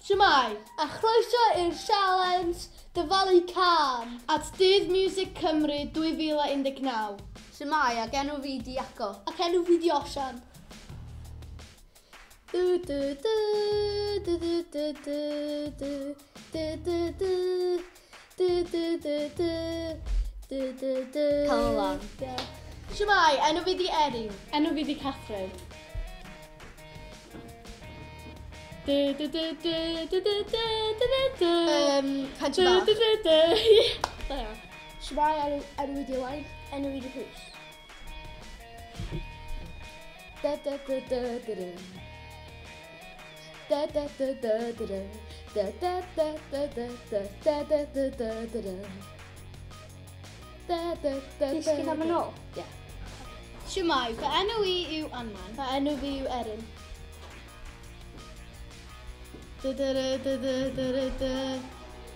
Shwmae! A chroeso i'r sialens Dyfalu Cân at Dydd Miwsig Cymru 2019. Shwmae, ac enw fi 'di Iaco. Ac enw fi 'di Osian. Du du du du du du du du du du du du du du du du du du. Cael lan. Shwmae, enw fi 'di Erin. Enw fi 'di Catherine. Du du du du du du du du du du. Pentre Bach. Du du du du. Da iawn. Shwmae, enw fi 'di Owain. Enw fi 'di Rhys. Da da da da da da. Da da da da da da. Da da da da da da da da da da da da. Da da da da. Disgyn am yn ôl? Ie. Shwmae, fy enw i yw Anman. Fy enw fi yw Erin. Du du du du du du du du.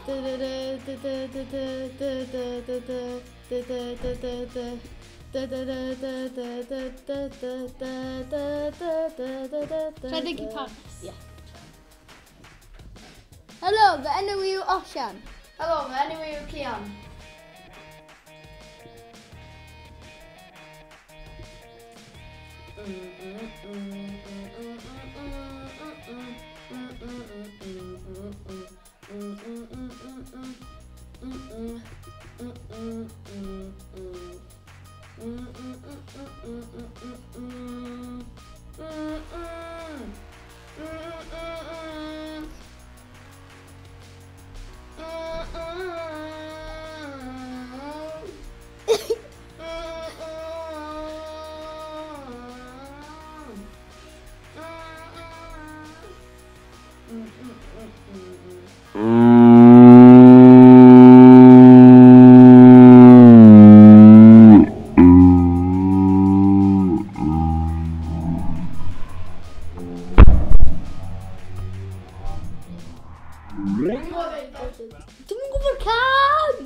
Du du du du du du du du du du du. Du du du du du. Du du du du du du du du du du du du du du du. Rhedeg i Paris. Ie. Helo, fy enw i yw Osian. Helo, fy enw i yw Cian. Dwi'm yn gwybod cân!